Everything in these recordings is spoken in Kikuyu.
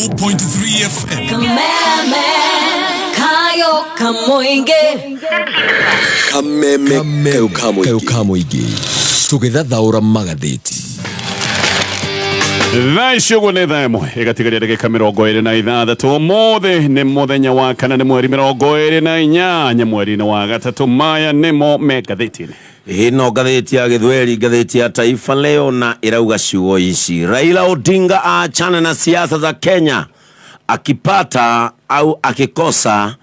104.3 FM. Kameme kayo kamoinge. Kameme kayo ka mũingĩ tũgĩthathaũra magathĩti. Thaa ici ũguo nĩ thaa 1 ĩgatigaria ndagĩka 26. Ũmũthĩ nĩ mũthenya wa kana, nĩ mweri 28 mweri-inĩ wa gatatũ. Maya nĩmo me ngathĩti-inĩ. Ĩno ngathĩti ya Gĩthweri, ngathĩti ya Taifa Leo, na ĩrauga ciugo ici: "Raila Odinga aachane na siasa za Kenya akipata au akikosa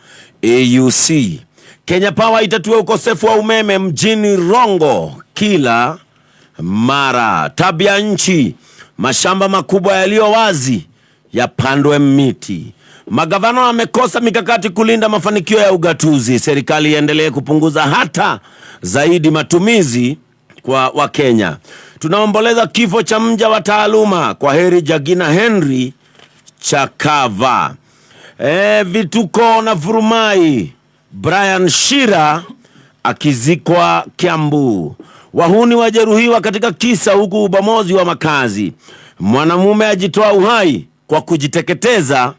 AUC." Kenya Power itatua ukosefu wa umeme mjini Rongo kila mara. Tabia nchi, mashamba makubwa yaliyo wazi yapandwe miti. Magavana wamekosa mikakati kulinda mafanikio ya ugatuzi. Serikali iendelee kupunguza hata zaidi matumizi kwa Wakenya. Tunaomboleza kifo cha mja wa taaluma. Kwa heri Jagina Henry Chakava. Vituko na vurumai. Brian Shira akizikwa Kiambu. Wahuni wajeruhiwa katika kisa huku ubomozi wa makazi. Mwanamume ajitoa uhai kwa kujiteketeza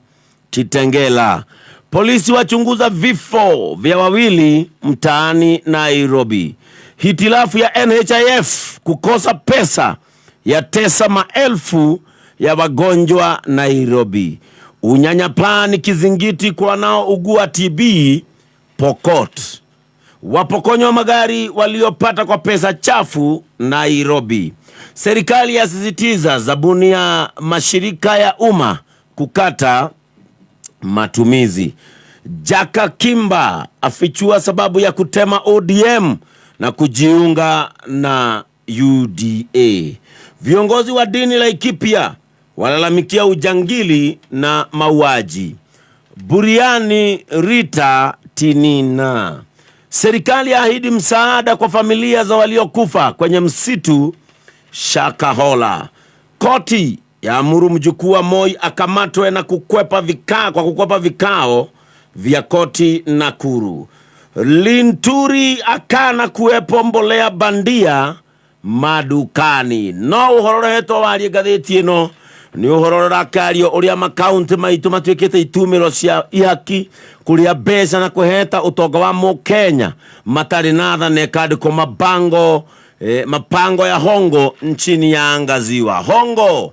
Kitengela. Polisi wachunguza vifo vya wawili mtaani Nairobi. Hitilafu ya NHIF kukosa pesa yatesa maelfu ya wagonjwa Nairobi. Unyanyapaa ni kizingiti kwa wanaougua TB Pokot. Wapokonywa magari waliopata kwa pesa chafu Nairobi. Serikali yasisitiza zabuni ya mashirika ya umma kukata matumizi. Jakakimba afichua sababu ya kutema ODM na kujiunga na UDA. Viongozi wa dini Laikipia walalamikia ujangili na mauaji. Buriani Rita Tinina. Serikali yaahidi msaada kwa familia za waliokufa kwenye msitu Shakahola. Koti yaamuru mjukuu wa Moi akamatwe na kukwepa vikao, kwa kukwepa vikao vya koti Nakuru. Linturi akana kuwepo mbolea bandia madukani. No ũhoro ũrehetwo warie ngathĩti ĩno nĩ ũhoro ũrakario ũrĩa makaunti maitũ matuĩkĩte itumĩro cia ihaki, kũrĩa mbeca na kũheta ũtonga wa mũkenya matarĩ na tha, na ĩkandĩkwo mabango mapango ya hongo nchini yaangaziwa. Hongo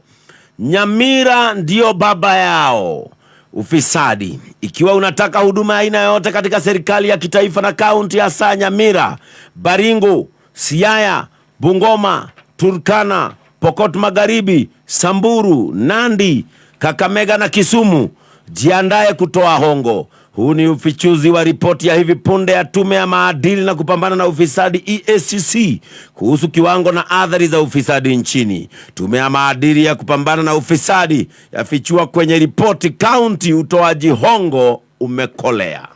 Nyamira ndio baba yao. Ufisadi. Ikiwa unataka huduma ya aina yoyote katika serikali ya kitaifa na kaunti, hasa Nyamira, Baringo, Siaya, Bungoma, Turkana, Pokot Magharibi, Samburu, Nandi, Kakamega na Kisumu, jiandae kutoa hongo. Huu ni ufichuzi wa ripoti ya hivi punde ya tume ya maadili na kupambana na ufisadi EACC kuhusu kiwango na athari za ufisadi nchini. Tume ya maadili ya kupambana na ufisadi yafichua kwenye ripoti kaunti utoaji hongo umekolea.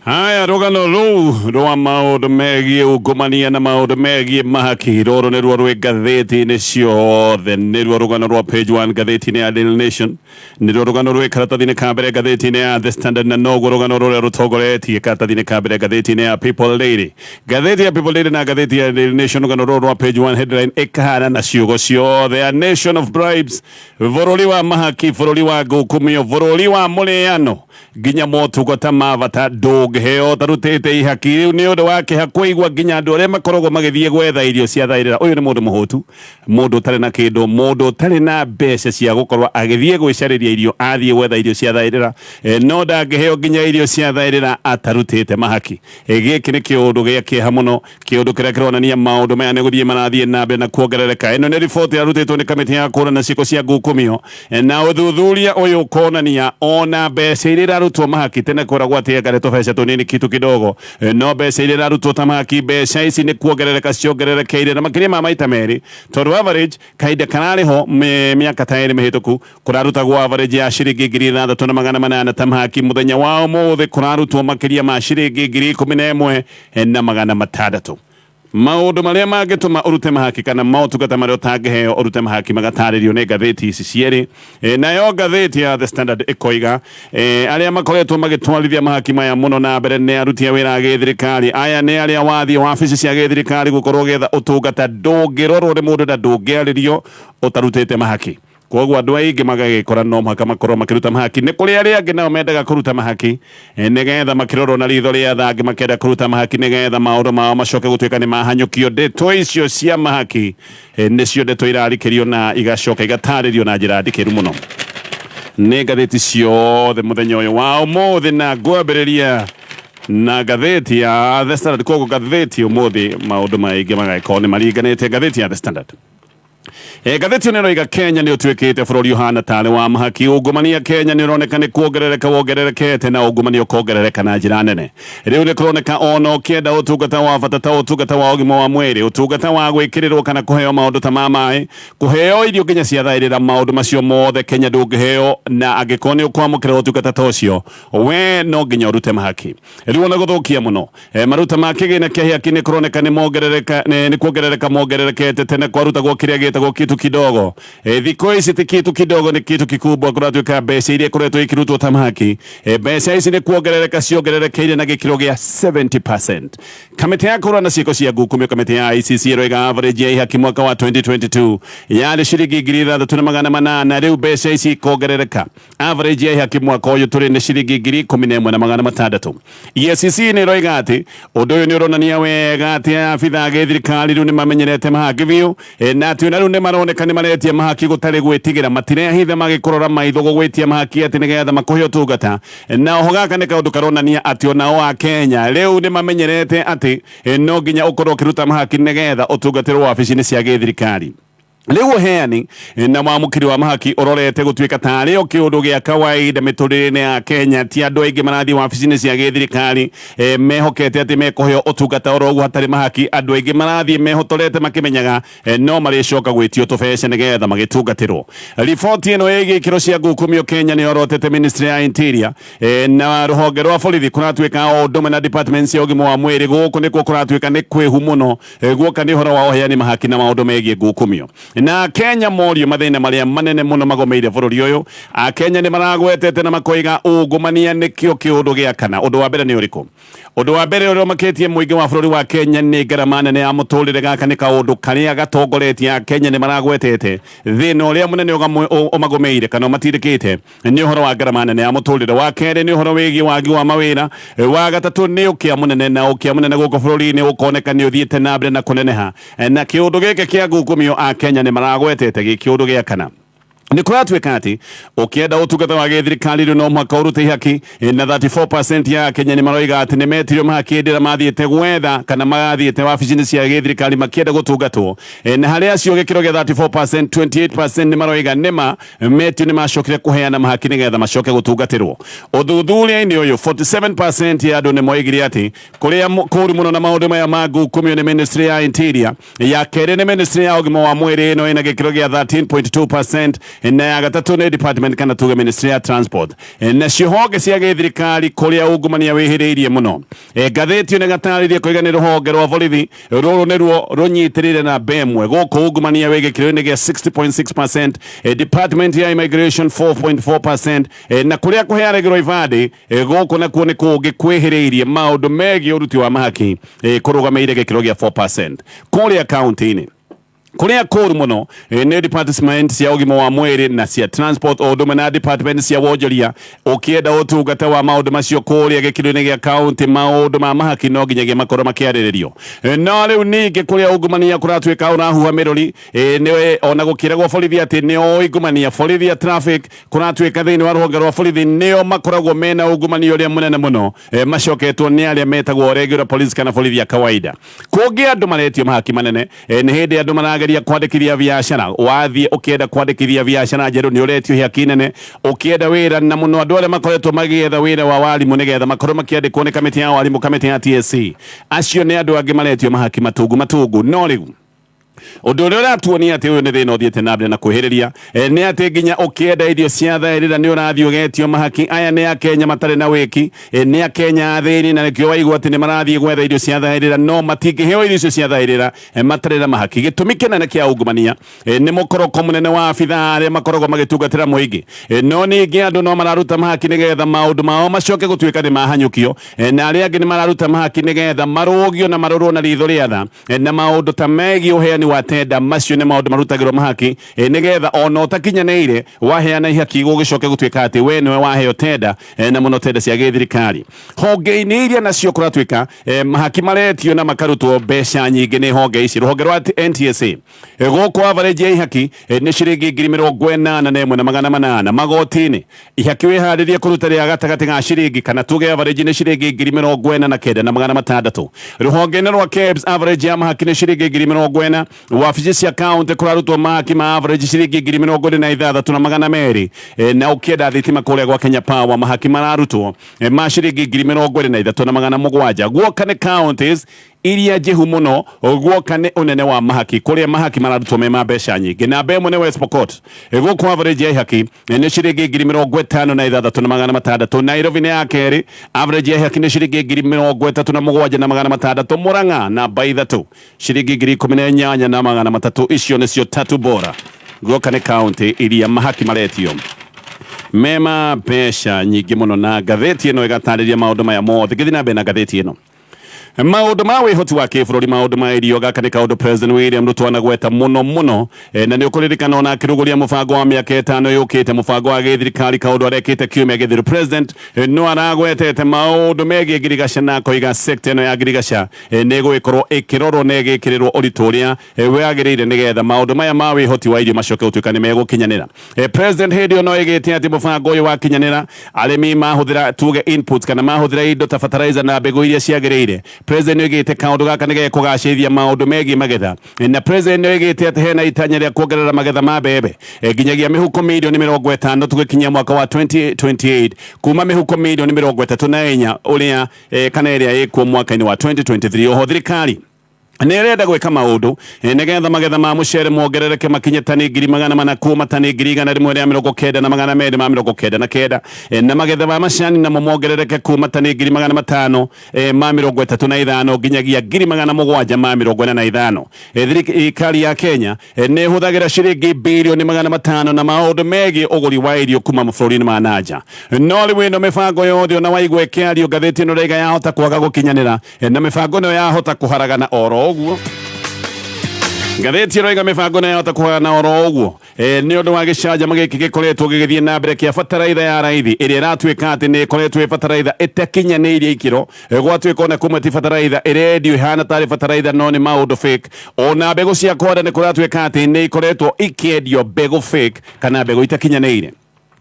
Haya, rũgano rũu rwa maũndũ megiĩ ungumania na maũndũ megiĩ mahaki, rũrũ nĩruo rwĩ ngathĩti-inĩ ciothe. Nĩruo rũgano rwa page 1 ngathĩti-inĩ ya Daily Nation, nĩruo rũgano rwĩ karatathi-inĩ ka mbere ngathĩti-inĩ ya The Standard, na noguo rũgano rũrĩa rũtongoretie karatathi-inĩ ka mbere ngathĩti-inĩ ya People Daily. Ngathĩti ya People Daily na ngathĩti ya Daily Nation, rũgano rũrũ rwa page 1 headline ĩkahana na ciugo ciothe: "A nation of bribes", bũrũri wa mahaki, bũrũri wa ngukumio, bũrũri wa mũrĩano, nginya motungata ma bata ndũngĩheo ũtarutĩte ihaki. Rĩu nĩ ũndũ wa kĩeha kũigua nginya andũ arĩa makoragwo magĩthiĩ gwetha irio cia thaĩrĩra, ũyũ nĩ mũndũ mũhũtu, mũndũ ũtarĩ na kĩndũ, mũndũ ũtarĩ na mbeca cia gũkorwo agĩthiĩ gwĩcarĩria irio, athiĩ gwetha irio cia thaĩrĩra, no ndangĩheo nginya irio cia thaĩrĩra atarutĩte mahaki. Gĩkĩ nĩ kĩũndũ gĩa kĩeha mũno, kĩũndũ kĩrĩa kĩronania maũndũ maya nĩ gũthiĩ marathiĩ na mbere na kuongerereka. Ĩno nĩ riboti ĩrarutĩtwo nĩ kamĩtĩ ya kũhũrana ciĩko cia ngukumio, na ũthuthuria ũyũ ũkonania ona mbeca iria irarutwo mahaki, tene kwĩragwo atĩ anga nĩ tũbeca tũnini, kitu kidogo, no mbeca iria irarutwo ta mahaki, mbeca ici nĩ kuongerereka ciongererekeire na makĩria ma maita merĩ, tondũ average kahinda kararĩ ho mĩaka ta 2 mĩhĩtũku kũrarutagwo average ya ciringi 6800 ta mahaki. Mũthenya wa ũmũthĩ kũrarutwo makĩria ma ciringi 11,600. Maũndũ marĩa mangĩtũma ũrute mahaki kana motungata marĩa ũtangĩheo ũrute mahaki magatarĩrio nĩ ngathĩti ici cierĩ. Nayo ngathĩti ya The Standard ĩkoiga arĩa makoretwo magĩtwarithia mahaki maya mũno na mbere nĩ aruti a wĩra a gĩthirikari. Aya nĩ arĩa wathiĩ wabici cia gĩthirikari gũkorwo ũgĩetha ũtungata, ndũngĩrorwo nĩ mũndũ na ndũngĩarĩrio ũtarutĩte mahaki. Koguo andũ aingĩ magagĩkora no mũhaka makorwo makĩruta mahaki. Nĩ kũrĩ arĩa angĩ nao mendaga kũruta mahaki nĩgetha makĩrorwo na ritho rĩa tha, angĩ makenda kũruta mahaki nĩgetha maũndũ mao macoke gũtuĩka nĩ mahanyũkio. Ndeto icio cia mahaki nĩcio ndeto irarikĩrio na igacoka igatarĩrio na njĩra ndikĩru mũno nĩ ngathĩti ciothe mũthenya ũyũ wa ũmũthĩ, na ngwambĩrĩria na ngathĩti ya The Standard. Koguo ngathĩti ũmũthĩ maũndũ maingĩ magagĩkorwo nĩ maringanĩte. Ngathĩti ya The Standard, ngathĩti ĩno ĩroiga Kenya nĩ ũtuĩkĩte bũrũri ũhana tarĩ wa mahaki. Ungumania Kenya nĩ ũroneka nĩ kuongerereka wongererekete, na ungumania ũkongerereka na njĩra nene. Rĩu nĩ kũroneka ona ũkĩenda ũtungata wa bata ta ũtungata wa ũgima wa mwĩrĩ, ũtungata wa gwĩkĩrĩrwo kana kũheo maũndũ ta ma maĩ, kũheo irio nginya cia thaĩrĩra, maũndũ macio mothe Kenya ndũngĩheo, na angĩkorwo nĩ ũkwamũkĩra ũtungata ta ũcio, we no nginya ũrute mahaki. Rĩu ona gũthũkia mũno, maruta ma kĩgĩna kĩa ihaki nĩ kũroneka nĩ mongerereka, nĩ kuongerereka mongererekete. Tene kwarutagwo kĩrĩa gĩtagwo kitu kidogo, thikũ ici ti kitu kidogo, nĩ kitu kikubwa. Kũratuĩka mbeca iria ikoretwo ikĩrutwo ta mahaki, mbeca ici nĩ kuongerereka ciongererekeire na gĩkĩro gĩa 70%. Kamĩtĩ ya kũrũa na ciĩko cia ngukumio, kamĩtĩ ya ICC, ĩroiga average ya ihaki mwaka wa 2022 yarĩ ciringi 6800. Rĩu mbeca ici ikongerereka, average ya ihaki mwaka ũyũ tũrĩ nĩ ciringi 11600. EACC nĩ ĩroiga atĩ ũndũ ũyũ nĩ ũronania wega atĩ abitha a gĩthirikari rĩu nĩ mamenyerete mahaki biũ, na atĩ ona rĩu nĩ maroneka nĩ maretia mahaki gũtarĩ gwĩtigĩra, matirehitha magĩkũrora maitho gũgwĩtia mahaki atĩ nĩgetha makũhe ũtungata. Na oho gaka nĩ kaũndũ karonania atĩ onao a Kenya rĩu nĩ mamenyerete atĩ no nginya ũkorwo ũkĩruta mahaki nĩgetha ũtungatĩrwo wabici-inĩ cia gĩthirikari. Rĩu ũheani na wamũkĩri wa mahaki ũrorete gũtuĩka tarĩ o kĩũndũ gĩa kawaida mĩtũrĩre-inĩ ya Kenya. Ti andũ aingĩ marathiĩ wabici-inĩ cia gĩthirikari mehokete atĩ mekũheo ũtungata oro ũguo hatarĩ mahaki. Andũ aingĩ marathiĩ mehotorete makĩmenyaga no marĩcoka gwĩtio tũbeca nĩgetha magĩtungatĩrwo. Riboti ĩno ĩgiĩ ikĩro cia ngukumio Kenya nĩ yorotete Ministry ya Interior na rũhonge rwa borithi. Kũratuĩka o ũndũ ũmwe na department cia ũgima wa mwĩrĩ, gũkũ nĩkuo kũratuĩka nĩ kwĩhu mũno guoka nĩ ũhoro wa ũheani mahaki na maũndũ megiĩ ngukumio. Na Kenya morio mathĩna marĩa manene mũno magomeire bũrũri ũyũ, Akenya nĩ maragwetete na makoiga ungumania nĩkĩo kĩũndũ gĩa kana. Ũndũ wa mbere nĩ ũrĩkũ? Ũndũ wa mbere ũrĩa ũmakĩtie mũingĩ wa bũrũri wa Kenya nĩ ngarama nene ya mũtũrĩre. Gaka nĩ kaũndũ karĩa gatongoretie. Akenya nĩ maragwetete thĩna ũrĩa mũnene ũmagũmĩire kana ũmatindĩkĩte nĩ ũhoro wa ngarama nene ya mũtũrĩre. Wa kerĩ nĩ ũhoro wĩgiĩ wagi wa mawĩra. Wa gatatũ nĩ ũkĩa mũnene, na ũkĩa mũnene gũkũ bũrũri-inĩ ũkoneka nĩ ũthiĩte na mbere na kũneneha. Na kĩũndũ gĩkĩ kĩa ngukumio Akenya nĩ maragwetete gĩ kĩũndũ gĩa kana. Nĩ kũratuĩka atĩ ũkĩenda ũtungata wa gĩthirikari rĩu no mũhaka ũrute ihaki, na 34% ya Akenya nĩ maroiga atĩ nĩ metirio mahaki hĩndĩ ĩrĩa mathiĩte gwetha kana marathiĩte wabici-inĩ cia gĩthirikari makĩenda gũtungatwo. Na harĩ acio gĩkĩro gĩa 34%, 28% nĩ maroiga nĩma metio nĩ macokire kũheana mahaki nĩgetha macoke gũtungatĩrwo. Ũthuthuria-inĩ ũyũ, 47% ya andũ nĩ moigire atĩ kũrĩa kũru mũno na maũndũ maya ma ngukumio nĩ Ministry ya Interior. Ya kerĩ nĩ Ministry ya ũgima wa mwĩrĩ, ĩno ĩna gĩkĩro gĩa 13.2%, na ya gatatũ nĩ department kana tuge Ministry ya Transport. Nacio honge cia gĩthirikari kũrĩa ungumania wĩhĩrĩirie mũno, ngathĩti ĩno ĩgatarĩria koiga nĩ rũhonge rwa borithi. Rũrũ nĩruo rũnyitĩrĩire namba ĩmwe gũkũ ungumania wĩ gĩkĩro-inĩ gĩa 60.6%, department ya Immigration 4.4%, na kũrĩa kũheanagĩrwo ibandĩ, gũkũ nakuo nĩ kũngĩ kwĩhĩrĩirie maũndũ megiĩ ũruti wa mahaki, kũrũgamĩire gĩkĩro gĩa 4%. Kũrĩa kaunti-inĩ kuria kũru mũno nĩ department cia ũgima wa mwĩrĩ na cia transport, o ũndũ ũmwe na department cia wonjoria. Ũkĩenda ũtungata wa maũndũ macio kũrĩa gĩkĩro-inĩ gĩa kaunti, maũndũ ma mahaki no nginyagia makorwo makĩarĩrĩrio. No rĩu ningĩ kũrĩa ungumania kũratuĩka ũrahuha mĩrũri, nĩ ona gũkĩragwo borithi atĩ nĩo ungumania, borithi ya traffic, kũratuĩka thĩinĩ wa rũhonge rwa borithi nĩo makoragwo mena ungumania ũrĩa mũnene mũno, macoketwo nĩ arĩa metagwo regular police kana borithi ya kawaida. Kũngĩ andũ maretio mahaki manene nĩ hĩndĩ andũ marageria kwandĩkithia biacara. Wathiĩ ũkĩenda kwandĩkithia biacara njerũ, nĩ ũretio ihaki nene. Ũkĩenda wĩra, na mũno andũ arĩa makoretwo magĩetha wĩra wa warimũ nĩgetha makorwo makĩandĩkwo nĩ kamĩtĩ ya warimũ, kamĩtĩ ya TSC, acio nĩ andũ angĩ maretio mahaki matungu matungu. No rĩu ũndũ ũrĩa ũratuonia atĩ ũyũ nĩ thĩna ũthiĩte na mbere na kwĩhĩrĩria, nĩ atĩ nginya ũkĩenda irio cia thaĩrĩra nĩ ũrathiĩ ũgetio mahaki. Aya nĩ Akenya matarĩ na wĩki, nĩ Akenya athĩni, na nĩkĩo waigua atĩ nĩ marathiĩ gwetha irio cia thaĩrĩra, no matingĩheo irio icio cia thaĩrĩra matarĩ na mahaki. Gĩtũmi kĩnene kĩa ungumania nĩ mũkoroko mũnene wa abithaa arĩa makoragwo magĩtungatĩra mũingĩ. No ningĩ andũ no mararuta mahaki nĩgetha maũndũ mao macoke gũtuĩka nĩ mahanyũkio, na arĩa angĩ nĩ mararuta mahaki nĩgetha marũgio na marorwo na ritho rĩa tha, na maũndũ ta megiĩ ũheani. wa tenda. Macio nĩ maũndũ marutagĩrwo mahaki nĩgetha ona ũtakinyanĩire waheana ihaki gũgĩcoke gũtuĩka atĩ we nĩwe waheo tenda, na mũno tenda cia gĩthirikari. Honge-inĩ iria nacio kũratuĩka mahaki maretio na makarutwo mbeca nyingĩ nĩ honge ici: rũhonge rwa NTSA, gũkũ average ya ihaki nĩ ciringi 81,800. Magoti-inĩ ihaki wĩharĩrie kũruta rĩa gatagatĩ ga ciringi, kana tuge average nĩ ciringi 49,600. Rũhonge-inĩ rwa KEBS average ya mahaki nĩ ciringi 40,000. Wabici cia county kũrarutwo mahaki ma average ciringi 26,200. Na ũkĩenda thitima kũrĩa gwa Kenya Power, mahaki mararutwo ma ciringi 23,700. Guoka nĩ counties iria njĩhu mũno guoka nĩ ũnene wa mahaki, kũrĩa mahaki mararutwo me ma mbeca nyingĩ. Namba ĩmwe nĩ West Pokot, gũkũ average ya ihaki nĩ ciringi 56,600. Nairobi nĩ ya kerĩ, average ya ihaki nĩ ciringi 37,600. Murang'a namba 3, ciringi 18,300. Icio nĩcio tatu bora guoka nĩ county iria mahaki maretio mema mbeca nyingĩ mũno. Na ngathĩti ĩno ĩgatarĩria maũndũ maya mothe. Ngĩthiĩ na mbere na ngathĩti ĩno, maũndũ ma wĩhoti wa kĩbũrũri, maũndũ ma irio, gaka nĩ kaũndũ President William Ruto anagweta mũno mũno, na nĩ ũkũririkana ona akĩrugũria mũbango wa mĩaka 5 yũkĩte, mũbango wa gĩthirikari, kaũndũ arekĩte kiumia gĩthiru. President no aragwetete maũndũ megiĩ ngirigaca na akoiga sector ĩno ya ngirigaca nĩ ĩgũgĩkorwo ĩkĩrorwo na ĩgĩkĩrĩrwo ũritũ ũrĩa wagĩrĩire, nĩgetha maũndũ maya ma wĩhoti wa irio macoke gũtuĩka nĩ megũkinyanĩra. President hĩndĩ ĩyo no ĩgĩte atĩ mũbango ũyũ wakinyanĩra, arĩmi mahũthĩra tuge inputs kana mahũthĩra indo ta fertilizer na mbegũ iria ciagĩrĩire, President nĩ oigĩte kaũndũ gaka nĩ gekũgacĩrithia maũndũ megiĩ magetha. Na President nĩ oigĩte atĩ hena itanya rĩa kuongerera magetha ma mbembe nginyagia mĩhuko mirioni 50 tũgĩkinyia mwaka wa 2028, kuma mĩhuko mirioni 34 ũrĩa kana ĩrĩa ĩkuo mwaka-inĩ wa 2023. Oho thirikari nĩ ĩrenda gwĩka maũndũ nĩgetha magetha ma mũcere mongerereke makinye tani 400,000 kuma tani 190,299, na magetha ma macani namo mongerereke kuma tani 535,035 nginyagia 745,000. Thirikari ya Kenya nĩ ĩhũthagĩra ciringi birioni 500 na maũndũ megiĩ ũgũri wa irio kuma mabũrũri-inĩ ma nanja. No rĩu ĩno mĩbango yothe ona waigua ĩkĩario, ngathĩti ĩno raiga yahota kwaga gũkinyanĩra, na mĩbango ĩno yahota kũharagana oro ũguo. Ngathĩti ĩroiga mĩbango ĩno yahota kũharagana oro ũguo nĩ ũndũ wa gĩcanjama gĩkĩ gĩkoretwo gĩgĩthiĩ na mbere kĩa bataraitha ya raithi, ĩrĩa ĩratuĩka atĩ nĩ ĩkoretwo ĩ bataraitha ĩtakinyanĩirie ikĩro. Gwatuĩka ona kũmwe ti bataraitha ĩrendio ĩhana tarĩ bataraitha, no nĩ maũndũ fake. Ona mbegũ cia kũhanda nĩ kũratuĩka atĩ nĩ ikoretwo ikĩendio mbegũ fake kana mbegũ itakinyanĩire.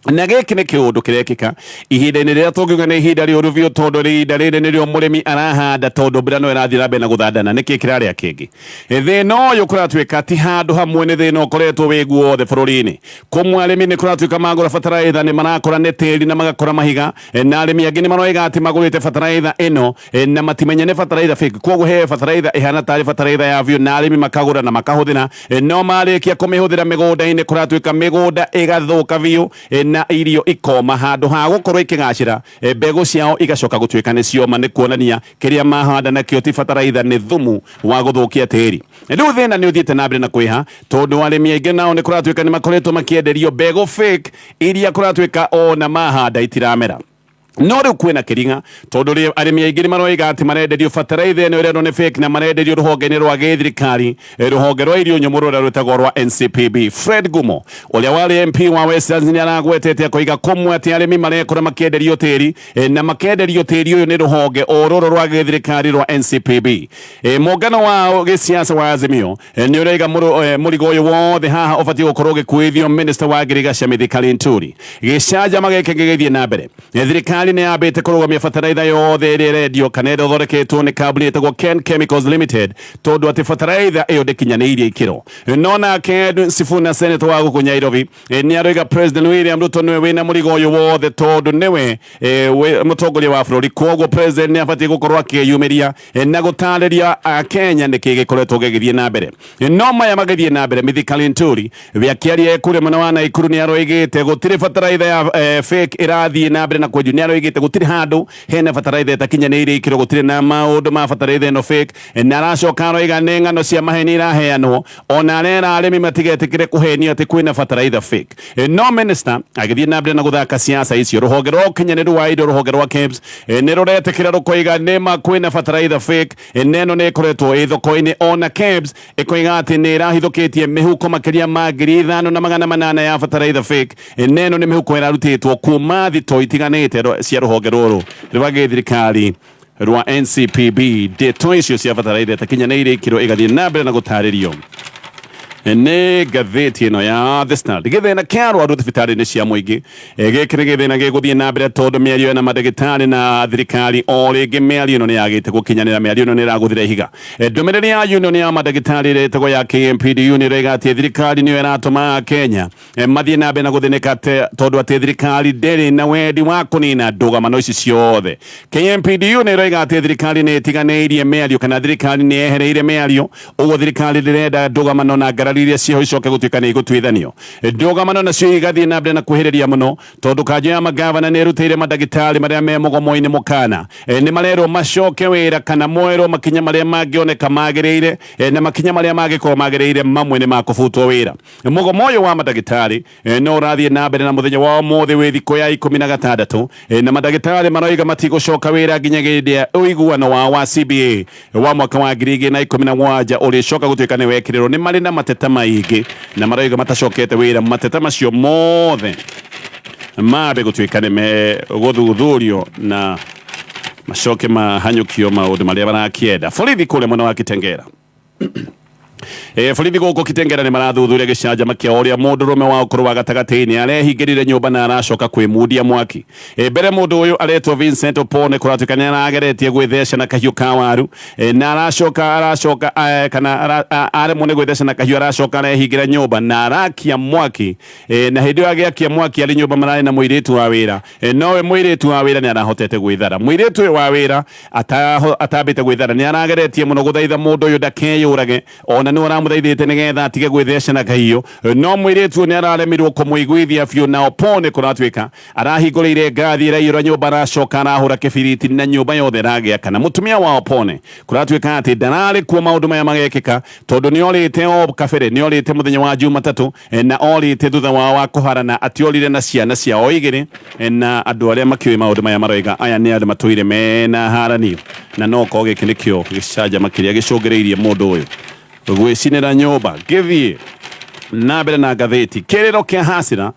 Na gĩkĩ nĩ kĩũndũ kĩrekĩka ihinda-inĩ rĩrĩa tũngiuga nĩ ihinda rĩũru biũ, tondũ ihinda rĩrĩ nĩrĩo mũrĩmi arahanda, tondũ mbura no ĩrathiĩ na mbere na gũthandana. Nĩkĩ kĩrarĩa kĩngĩ? Thĩna ũyũ kũratuĩka ti handũ hamwe, nĩ thĩna ũkoretwo wĩ guothe bũrũri-inĩ. Kũmwe arĩmi nĩ kũratuĩka magũra bataraitha nĩ marakora nĩ tĩri na magakora mahiga, na arĩmi angĩ nĩ maroiga atĩ magũrĩte bataraitha ĩno na matimenya nĩ bataraitha fake. Koguo he bataraitha ĩhana tarĩ bataraitha ya biũ, na arĩmi makagũra na makahũthĩra, no marĩkia kũmĩhũthĩra mĩgũnda-inĩ kũratuĩka mĩgũnda ĩgathũka biũ, na irio ikoma handũ ha gũkorwo ikĩgacĩra. Mbegũ ciao igacoka gũtuĩka nĩ cioma, nĩ kuonania kĩrĩa mahanda nakĩo ti bataraitha, nĩ thumu wa gũthũkia tĩri. Rĩu thĩna nĩ ũthiĩte na mbere na kwĩha, tondũ arĩmi aingĩ nao nĩ kũratuĩka nĩ makoretwo makĩenderio mbegũ fake iria kũratuĩka ona mahanda itiramera. No rĩu kwĩna kĩriga, tondũ arĩmi aingĩ nĩ maroiga atĩ marenderio bataraitha ĩno ĩrerwo nĩ fake, na marenderio rũhonge-inĩ rwa gĩthirikari, rũhonge rwa irio nyũmũ rũrĩa rwĩtagwo rwa NCPB. Fred Gumo ũrĩa warĩ MP wa Westlands nĩ aragwetete akoiga kũmwe atĩ arĩmi marekora makĩenderio tĩri, na makenderio tĩri ũyũ nĩ rũhonge o rũrũ rwa gĩthirikari rwa NCPB. Mũngano wa gĩsiasa wa Azimio nĩ ũraiga mũrigo ũyũ wothe haha ũbatiĩ gũkorwo ũgĩkuithio minister wa ngirigaca Mithika Linturi. Gĩcanjama gĩkĩ gĩgĩthiĩ na mbere, thirikari nĩ yambĩte kũrũgamia bataraitha yothe ĩrĩa ĩrendio kana ĩrĩa ĩthondeketwo nĩ kambuni ĩtagwo Ken Chemicals Limited, tondũ atĩ bataraitha ĩyo ndĩkinyanĩirie ikĩro. No nake Edwin Sifuna, senator wa gũkũ Nairobi, nĩ aroiga President William Ruto nĩwe wĩna mũrigo ũyũ wothe, tondũ nĩwe mũtongoria wa bũrũri. Koguo president nĩ abatiĩ gũkorwo akĩyumĩria na gũtarĩria Akenya nĩkĩ gĩkoretwo gĩgĩthiĩ na mbere. No maya magĩthiĩ na mbere, Mithika Linturi we akĩaria kũrĩa mwena wa Naikuru nĩ aroigĩte gũtirĩ bataraitha ya fake ĩrathiĩ na mbere na kwendio. Nĩ aroigĩte oigĩte gũtirĩ handũ hena bataraitha ĩtakinyanĩirie ikĩro, gũtirĩ na maũndũ ma bataraitha ĩno fake, na aracoka aroiga nĩ ng'ano cia maheni iraheanwo, ona arera arĩmi matigetĩkĩre kũhenio atĩ kwĩna bataraitha fake. No minister agĩthiĩ na mbere na gũthaka siasa icio. Rũhonge rwa ũkinyanĩru wa indo, rũhonge rwa KEBS, nĩ rũretĩkĩra rũkoiga nĩma kwĩna bataraitha fake, na ĩno nĩ ĩkoretwo ĩ thoko-inĩ. Ona KEBS ĩkoiga atĩ nĩ ĩrahithũkĩtie mĩhuko makĩria ma 5800 ya bataraitha fake, na ĩno nĩ mĩhuko ĩrarutĩtwo kuma thitoo itiganĩte cia rũhonge rũrũ rwa gĩthirikari rwa NCPB. Ndeto icio cia bataraitha ĩtakinyanĩirie ikĩro ĩgathiĩ na mbere na gũtarĩrio nĩ ngathĩti ĩno ya The Standard. Gĩthĩna kĩa arwaru thibitarĩ-inĩ cia mũingĩ, gĩkĩ nĩ gĩthĩna gĩgũthiĩ na mbere tondũ mĩario na mandagĩtarĩ na thirikari o rĩngĩ mĩario ĩno nĩ yagĩte gũkinyanĩra, mĩario ĩno nĩ ĩragũthira ihiga. Ndũmĩrĩri ya union ya mandagĩtarĩ ĩrĩa ĩtagwo ya KMPDU nĩ ĩroiga atĩ thirikari nĩyo ĩratũma Kenya mathiĩ na mbere na gũthĩnĩka tondũ atĩ thirikari ndĩrĩ na wendi wa kũnina ndũgamano ici ciothe. KMPDU nĩ ĩroiga atĩ thirikari nĩ ĩtiganĩirie mĩario kana thirikari nĩ yehereire mĩario, ũguo thirikari ndĩrenda ndũgamano na ngarari iria ciho icoke gũtuĩka nĩ igũtuithanio. Ndũgamano nacio igathiĩ na mbere na kwĩhĩrĩria mũno tondũ kanjũ ya magavana nĩ ĩrutĩire mandagĩtarĩ marĩa me mũgomo-inĩ mũkana. Nĩ marerwo macoke wĩra kana moerwo makinya marĩa mangĩoneka magĩrĩire, na makinya marĩa mangĩkorwo magĩrĩire mamwe nĩ makũbutwo wĩra. Mũgomo ũyũ wa mandagĩtarĩ no ũrathiĩ na mbere na mũthenya wa ũmũthĩ wĩ thikũ ya 16, na mandagĩtarĩ maroiga matigũcoka wĩra nginya hĩndĩ ya ũiguano wao wa CBA wa mwaka wa 2017 ũrĩcoka gũtuĩka nĩ wekĩrĩrwo. Nĩ marĩ na mateta maingĩ na maroiga matacokete wĩra mateta macio mothe mambe gũtuĩka nĩ megũthuthurio na macoke mahanyũkio maũndũ marĩa marakĩenda. Borithi kũrĩa mwena wa Kitengera, borithi gũkũ Kitengera nĩ marathuthuria gĩcanjama kĩa ũrĩa mũndũrũme wa ũkũrũ wa gatagatĩ-inĩ arehingĩrire nyũmba na aracoka kwĩmundia mwaki. Mbere mũndũ ũyũ aretwo Vincent Opone kũratuĩka nĩ arageretie gwĩtheca na kahiũ ka waru, na aracoka kana aremwo nĩ gwĩtheca na kahiũ, aracoka arehingĩra nyũmba na arakia mwaki, na hĩndĩ ĩyo agĩakia mwaki arĩ nyũmba mararĩ na mũirĩtu wa wĩra, nowe mũirĩtu wa wĩra nĩ arahotete gwĩthara. Mũirĩtu ũyũ wa wĩra atambĩte gwĩthara nĩ arageretie mũno gũthaitha mũndũ ũyũ ndakeyũrage, ona nĩ aramũthaithĩte nĩgetha atige gwĩtheca na kahiũ, no mũirĩtu ũyũ nĩ araremirwo kũmũiguithia biũ, na Opone kũratuĩka arahingũrĩire ngathi ĩraiyũra nyũmba, aracoka arahũra kĩbiriti na nyũmba yothe ĩragĩakana. Mũtumia wa Opone kũratuĩka atĩ ndararĩ kuo maũndũ maya magekĩka tondũ nĩ orĩte o kabere, nĩ orĩte mũthenya wa Jumatatũ, na orĩte thutha wao wa kũharana, atiorire na ciana ciao igĩrĩ, na andũ arĩa makĩũĩ maũndũ maya maroiga aya nĩ andũ matũire mena haranio, na no korwo gĩkĩ nĩkĩo gĩcanjama kĩrĩa gĩcũngĩrĩirie mũndũ ũyũ gwĩcinĩra nyũmba. Gĩthiĩ na mbere na ngathĩti, kĩrĩro kĩa hasira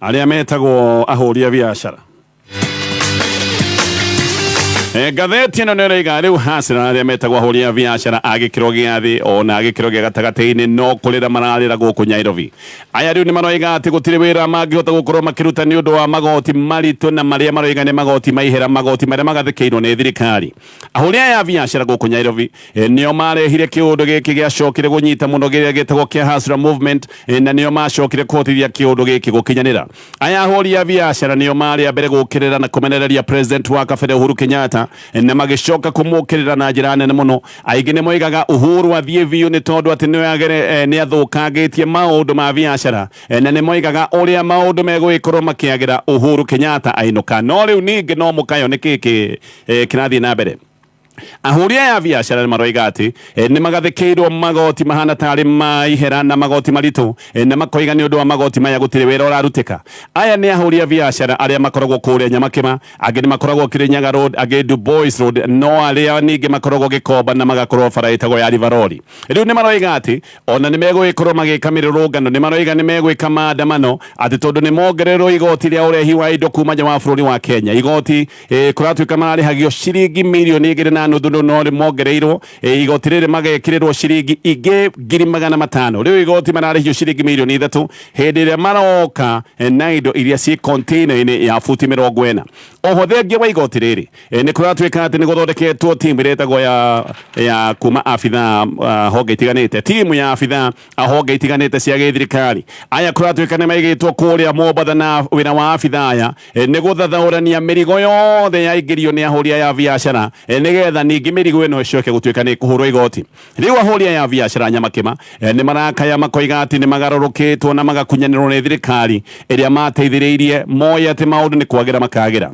arĩa metagwo ahũri a biacara. Ngathĩti ĩno nĩ ĩroiga rĩu hasira arĩa metagwo ahũri a biacara a gĩkĩro gĩa thĩ ona gĩkĩro gĩa gatagatĩ-inĩ no kũrĩra mararĩra gũkũ Nairobi. Aya rĩu nĩ maroiga atĩ gũtirĩ wĩra mangĩhota gũkorwo makĩruta nĩ ũndũ wa magoti maritũ na marĩa maroiga nĩ magoti ma ihera, magoti marĩa magathĩkĩirwo nĩ thirikari. Ahũri aya a biacara gũkũ Nairobi nĩo marehire kĩũndũ gĩkĩ gĩacokire kũnyita mũno kĩrĩa gĩtagwo kĩa Hustler Movement, na nĩo macokire kũhotithia kĩũndũ gĩkĩ gũkinyanĩra. Aya ahũri a biacara nĩo marĩ a mbere gũkĩrĩra na kũmenereria president wa kabere Uhuru Kenyatta, na magĩcoka kũmũkĩrĩra na njĩra nene mũno. Aingĩ nĩ moigaga Uhuru athiĩ biũ nĩ tondũ atĩ nĩ athũkangĩtie maũndũ ma biacara, na nĩ moigaga ũrĩa maũndũ megũgĩkorwo makĩagĩra Uhuru Kenyatta ainũka. No rĩu ningĩ no mũkayo nĩ kĩĩ kĩrathiĩ na mbere. Ahũri aya a biacara nĩ maroiga atĩ nĩ magathĩkĩirwo magoti mahana tarĩ ma ihera na magoti maritũ, na makoiga nĩ ũndũ wa magoti maya gũtirĩ wĩra ũrarutĩka. Aya nĩ ahũri a biacara arĩa makoragwo kũrĩa Nyamakĩma, angĩ nĩ makoragwo Kirinyaga Road, angĩ Du Bois Road, no arĩa ningĩ makoragwo Gĩkomba na magakorwo bara ĩtagwo ya River Road. Rĩu nĩ maroiga atĩ ona nĩ megũgĩkorwo magĩka mĩrũrũngano, nĩ maroiga nĩ megwĩka maandamano atĩ tondũ nĩ mongererwo igoti rĩa ũrehi wa indo kuma nja wa bũrũri wa Kenya. Igoti kũratuĩka mararĩhagio ciringi 2.5 million, no nĩ mongereirwo igoti rĩrĩ magekĩrĩrwo ciringi ingĩ 500,000. Rĩu igoti mararĩhio ciringi 3 million hĩndĩ ĩrĩa maroka na indo iria ciĩ container-inĩ ya buti 40. Oho thengia wa igoti rĩrĩ, nĩ kũratuĩka atĩ nĩ gũthondeketwo timu ĩrĩa ĩtagwo ya kuma abithaa honge itiganĩte, timu ya abithaa a honge itiganĩte cia gĩthirikari. Aya kũratuĩka nĩ maigĩtwo kũrĩa Mombatha, na wĩra wa abithaa aya nĩ gũthathaũrania mĩrigo yothe yaingĩrio nĩ ahũri aya a biacara, nĩgetha ningĩ mĩrigo ĩno ĩcoke gũtuĩka nĩ kũhũrwo igoti. Rĩu ahũri aya a biacara Nyamakĩma nĩ marakaya makoiga atĩ nĩ magarũrũkĩtwo na magakunyanĩrwo nĩ thirikari ĩrĩa mateithĩrĩirie moĩ atĩ maũndũ nĩ kwagĩra makagĩra.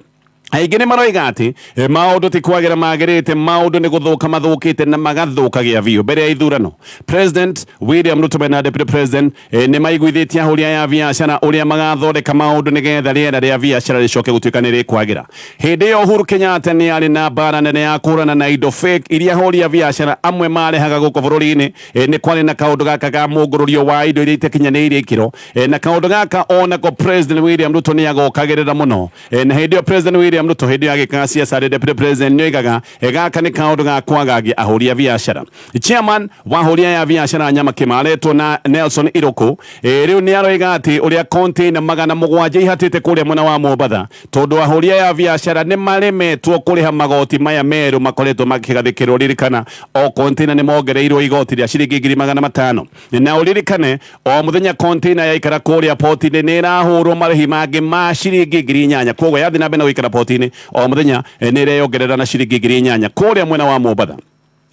Aingĩ nĩ maroiga atĩ maũndũ ti kwagĩra magĩrĩte, maũndũ nĩ gũthũka mathũkĩte na magathũkagia biũ. Mbere ya ithurano, President William Ruto mena Deputy President nĩ maiguithĩtie ahũri aya a biacara ũrĩa magathondeka maũndũ nĩgetha rĩera rĩa biacara rĩcoke gũtuĩka nĩ rĩkwagĩra. Hĩndĩ ĩyo Uhuru Kenyatta nĩ arĩ na mbara nene ya kũhũrana na indo fake iria ahũri a biacara amwe marehaga gũkũ bũrũri-inĩ. Nĩ kwarĩ na kaũndũ gaka ga mũngũrũrio wa indo iria itakinyanĩirie ikĩro, na kaũndũ gaka onako President William Ruto nĩ agokagĩrĩra mũno. Na hĩndĩ ĩyo President William Ruto hĩndĩ ĩyo agĩkaga ciaca arĩ Deputy President nĩ oigaga gaka nĩ kaũndũ ga kwagagia ahũri a biacara. Chairman wa ahũri aya a biacara Nyamakĩma aretwo na Nelson Irũkũ rĩu nĩ aroiga atĩ ũrĩa container 700 ihatĩte kũrĩa mwena wa Mombatha tondũ ahũri aya a biacara nĩ maremetwo kũrĩha magoti maya merũ makoretwo makĩgathĩkĩrwo. Ririkana o container nĩ mongereirwo igoti rĩa ciringi 500,000, na ũririkane o mũthenya container yaikara kũrĩa poti-inĩ nĩ ĩrahũrwo marĩhi mangĩ ma ciringi 8,000. Koguo yathiĩ na mbere na gũikara poti-inĩ o mũthenya nĩ ĩreyongerera na ciringi 8,000 kũrĩa mwena wa Mombatha.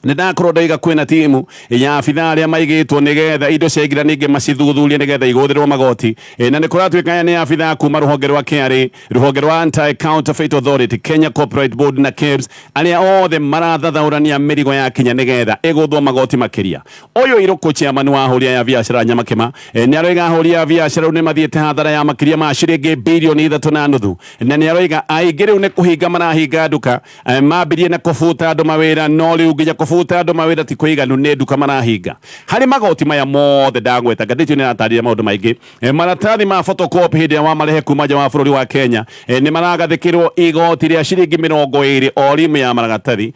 Nĩ ndakorwo ndoiga kwĩna timu ya abithaa arĩa maigĩtwo nĩgetha indo ciaingĩra ningĩ macithuthurie nĩgetha igũthĩrwo magoti. Na nĩ kũratuĩka aya nĩ abithaa kuma rũhonge rwa KRA, rũhonge rwa Anti Counterfeit Authority, Kenya Copyright Board na KEBS, arĩa othe marathathaũrania mĩrigo yakinya nĩgetha ĩgũthwo magoti makĩria. Ũyũ Irũkũ chairman wa ahũri aya a biacara Nyamakĩma nĩ aroiga ahũri a biacara rĩu nĩ mathiĩte hathara ya makĩria ma ciringi bilioni 3.5, na nĩ aroiga aingĩ rĩu nĩ kũhinga marahinga nduka. Mambirie na kũbuta andũ mawĩra, no rĩu nginya kũbuta andũ mawĩra ti kũiganu, nĩ nduka marahinga. Harĩ magoti maya mothe ndagweta, ngathĩti ĩno ĩratarĩria maũndũ maingĩ. Maratathi ma photocopy hĩndĩ ĩrĩa wamarehe kuma nja wa bũrũri wa Kenya nĩ maragathĩkĩrwo igoti rĩa ciringi 20 o rimu ya maratathi,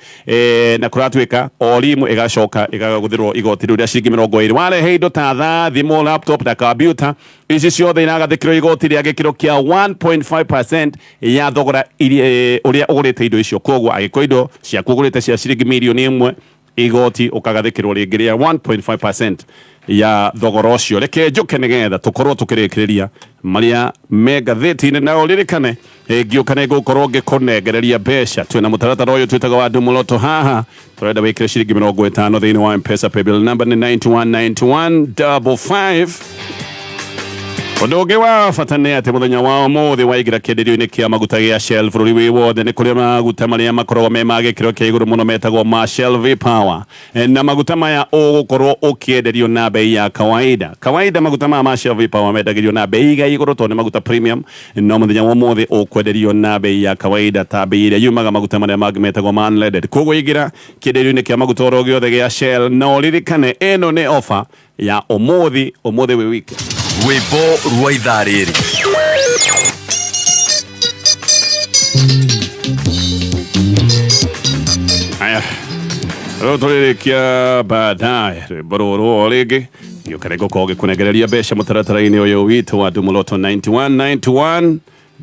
na kũratuĩka o rimu ĩgacoka ĩgagũthĩrwo igoti rĩu rĩa ciringi 20. Warehe indo ta thaa, thimũ, laptop na kompiuta, ici ciothe iragathĩkĩrwo igoti rĩa gĩkĩro kĩa 1.5% ya thogora ũrĩa ũgũrĩte indo icio. Koguo angĩkorwo indo ciaku ũgũrĩte cia ciringi 1 mirioni, igoti ũkagathĩkĩrwo rĩngĩ rĩa 1.5% ya thogora ũcio. Reke njũke nĩgetha tũkorwo tũkĩrĩkĩrĩria marĩa me ngathĩti-inĩ, na ũririkane ngĩũka nĩ ngũkorwo ngĩkũnengereria mbeca. Twĩna mũtaratara ũyũ twĩtaga wa Ndumuloto. Haha tũrenda wĩkĩre ciringi 50 thĩinĩ wa Mpesa paybill number nĩ 919155. Ũndũ ũngĩ wa bata nĩ atĩ mũthenya wa ũmũthĩ waingĩra kĩenderio-inĩ kĩa maguta gĩa Shell bũrũri wĩ wothe, nĩ kũrĩ maguta marĩa makoragwo me ma gĩkĩro kĩa igũrũ mũno metagwo ma Shell V-Power. Na maguta maya ũgũkorwo ũkĩenderio na bei ya kawaida kawaida. Maguta maya ma Shell V-Power mendagĩrio na bei iga igũrũ tondũ nĩ maguta premium, no mũthenya wa ũmũthĩ ũkwenderio na bei ya kawaida ta bei ĩrĩa yumaga maguta marĩa mangĩ metagwo ma unleaded. Koguo ingĩra kĩenderio-inĩ kĩa maguta oro gĩothe gĩa Shell, na ũririkane ĩno nĩ offer ya ũmũthĩ, ũmũthĩ wĩ wiki. Rwĩmbo rwa ithaa rĩrĩ. Aya, rĩu tũrĩrĩkia baadaye rwĩmbo rũrũ o rĩngĩ gĩũka nĩ ngũkorwo ngĩkũnengereria mbeca mũtaratara-inĩ ũyũ witũ wa Ndumuloto 91 91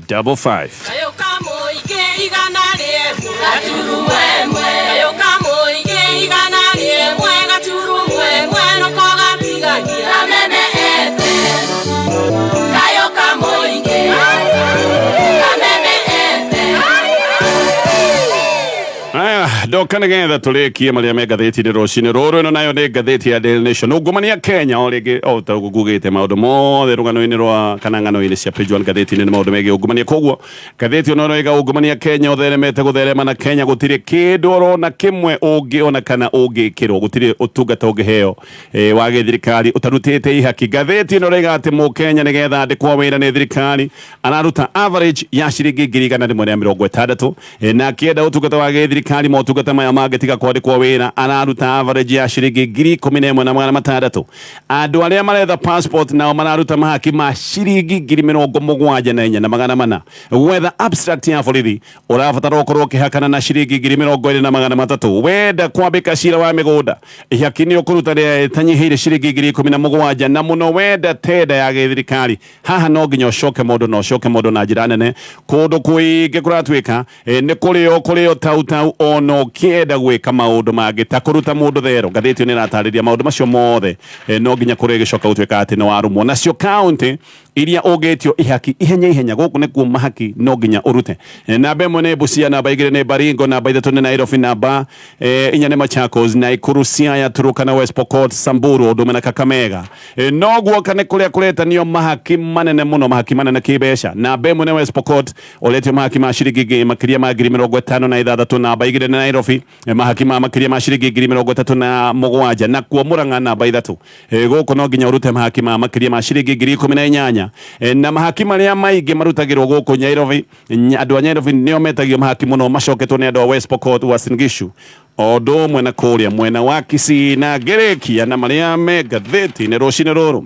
55. Kayo kamũingĩ 101.1, kayo kamũingĩ 101.1 noko gatigagia Kameme FM, kayo kamũingĩ Kameme FM. Aya, ndoka nĩgetha tũrĩkie marĩa me ngathĩti-inĩ rũcinĩ rũrũ. Ĩno nayo nĩ ngathĩti ya Daily Nation. Ungumania Kenya o rĩngĩ, o ta ũguo ngugĩte, maũndũ mothe rũgano-inĩ rwa kana ng'ano-inĩ cia page 1 ngathĩti-inĩ nĩ maũndũ megiĩ ungumania. Koguo ngathĩti ĩno ĩroiga ungumania Kenya ũtheremete gũtherema, na Kenya gũtirĩ kĩndũ orona kĩmwe ũngĩona kana ũngĩkĩrwo, gũtirĩ ũtungata ũngĩheo wa gĩthirikari ũtarutĩte ihaki. Ngathĩti ĩno ĩroiga atĩ mũkenya nĩgetha andĩkwo wĩra nĩ thirikari araruta average ya ciringi 160,000, na akĩenda ũtungata wa gĩthirikari, motungata maya mangĩ tiga kwandĩkwo wĩra, araruta average ya ciringi 11,600. Andũ arĩa maretha passport nao mararuta mahaki ma ciringi 74,400. Gwetha abstract ya borithi ũrabatara ũkorwo ũkĩhakana na ciringi 20,300. Wenda kwambĩka cira wa mĩgũnda, ihaki nĩ ũkũruta rĩa ĩtanyihĩire ciringi 17,000. Na mũno wenda tenda ya gĩthirikari, haha no nginya ũcoke mũndũ na ũcoke mũndũ na njĩra nene. Kũndũ kũingĩ kũratuĩka nĩ kũrĩo kũrĩo tau tau ona ũkĩenda gwĩka maũndũ mangĩ ta kũruta mũndũ thero. Ngathĩti ĩyo nĩ ĩratarĩria maũndũ macio mothe, no nginya kũrĩ gĩcoka gũtuĩka atĩ nĩ warũmwo. Nacio kaunti Iria ũngĩtio ihaki ihenya ihenya, gũkũ nĩkuo mahaki no nginya ũrute. Namba 1 nĩ Busia, namba 2 nĩ Baringo, namba 3 nĩ Nairobi, namba 4 nĩ Machakos, Nakuru, Siaya, Turkana, West Pokot, Samburu, ũndũ ũmwe na Kakamega. No guoka nĩ kũrĩa kũretanio mahaki manene mũno, mahaki manene kĩmbeca. Namba 1 nĩ West Pokot, ũretio mahaki ma ciringi makĩria ma 56,000. Namba 2 nĩ Nairobi, mahaki ma makĩria ma ciringi 37,000. Nakuo Murang'a namba 3, gũkũ no nginya ũrute mahaki ma makĩria ma ciringi 18,000. Na mahaki marĩa maingĩ marutagĩrwo gũkũ Nairobi, andũ a Nairobi nĩo metagio mahaki mũno, macoketwo nĩ andũ a West Pokot, Uasin Gishu, o ũndũ ũmwe na kũrĩa mwena wa Kisii. Na ngĩrĩkia na marĩa me ngathĩti-inĩ rũcinĩ rũrũ,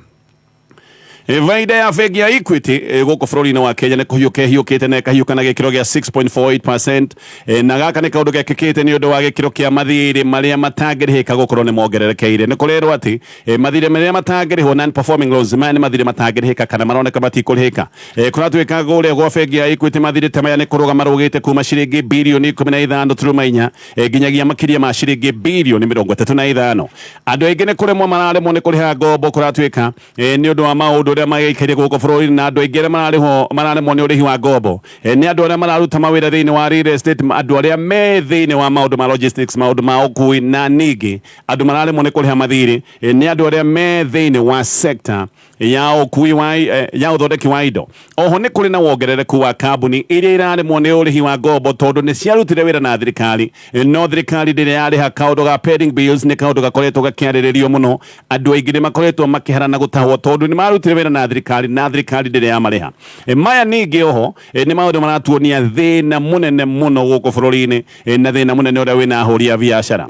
baida ya bengi ya Equity gũkũ bũrũri-inĩ wa Kenya nĩ kũhiũka ĩhiũkĩte na ĩkahiũka na gĩkĩro gĩa 6.48%. Na gaka nĩ kaũndũ gekĩkĩte nĩ ũndũ wa gĩkĩro kĩa mathirĩ marĩa matangĩrĩhĩka gũkorwo nĩ mongererekeire. Nĩ kũrerwo atĩ mathirĩ marĩa matangĩrĩhwo, non performing loans, maya nĩ mathirĩ matangĩrĩhĩka kana maroneka matikũrĩhĩka. Kũratuĩka kũrĩa gwa bengi ya Equity mathirĩ ta maya nĩ kũrũga marũgĩte kuma ciringi birioni 15.4 nginyagia makĩria ma ciringi birioni 35. Andũ aingĩ nĩ kũremwo mararemwo nĩ kũrĩha ngombo, kũratuĩka nĩ ũndũ wa maũndũ ũrĩa magĩikaire gũkũ bũrũri-inĩ. Na andũ aingĩ arĩa mararĩhwo mararemwo nĩ ũrĩhi wa ngombo nĩ andũ arĩa mararuta mawĩra thĩinĩ wa real estate, andũ arĩa me thĩinĩ wa maũndũ ma logistics, maũndũ ma ũkui. Na ningĩ andũ mararemwo nĩ kũrĩha mathirĩ nĩ andũ arĩa me thĩinĩ wa sector ya ũkui wa ya ũthondeki wa indo. Oho nĩ kũrĩ na wongerereku wa kambuni iria iraremwo nĩ ũrĩhi wa ngombo tondũ nĩ ciarutire wĩra na thirikari, no thirikari ndĩrĩ yarĩha. Kaũndũ ga pending bills nĩ kaũndũ gakoretwo gakĩarĩrĩrio mũno. Andũ aingĩ nĩ makoretwo makĩharana gũtahwo tondũ nĩ marutire wĩra na thirikari na thirikari ndĩrĩ yamarĩha. Maya ningĩ oho nĩ maũndũ maratuonia thĩna mũnene mũno gũkũ bũrũri-inĩ, na thĩna mũnene ũrĩa wĩna ahũri a biacara.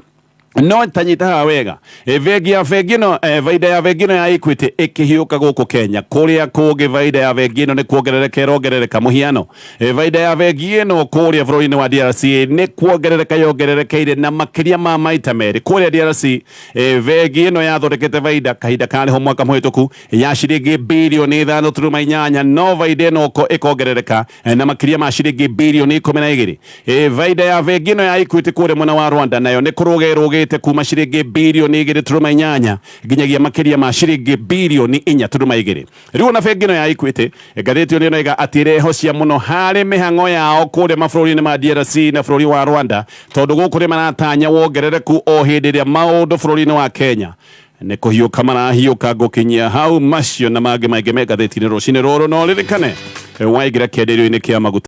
No tanyita haha wega, bengi ya bengi ĩno, baida ya bengi ĩno ya Equity ĩkĩhiũka gũkũ Kenya, kũrĩa kũngĩ baida ya bengi ĩno nĩ kuongerereka ĩrongerereka. Mũhiano, baida ya bengi ĩno kũrĩa bũrũri-inĩ wa DRC nĩ kuongerereka yongererekeire na makĩria ma maita merĩ. Kũrĩa DRC, bengi ĩno yathondekete baida kahinda karĩho mwaka mũhĩtũku ya ciringi birioni 5.8, no baida ĩno ĩkongerereka na makĩria ma ciringi birioni 12. Baida ya bengi ĩno ya Equity kũrĩa mwena wa Rwanda nayo nĩ kũrũga ĩrũgĩte kuma ciringi birioni 2.8 nginyagia makĩria ma ciringi birioni 4.2. Rĩu ona bengi ĩno ya Equity, ngathĩti ĩno ĩroiga atĩ ĩrehocia mũno harĩ mĩhang'o yao kũrĩa mabũrũri-inĩ ma DRC na bũrũri wa Rwanda, tondũ gũkũ nĩ maratanya wongerereku o hĩndĩ ĩrĩa maũndũ bũrũri-inĩ wa Kenya nĩ kũhiũka marahiũka. Ngũkinyia hau, macio na mangĩ maingĩ me ngathĩti-inĩ rũcinĩ rũrũ. No ririkane waingĩra kĩenderio-inĩ kĩa maguta.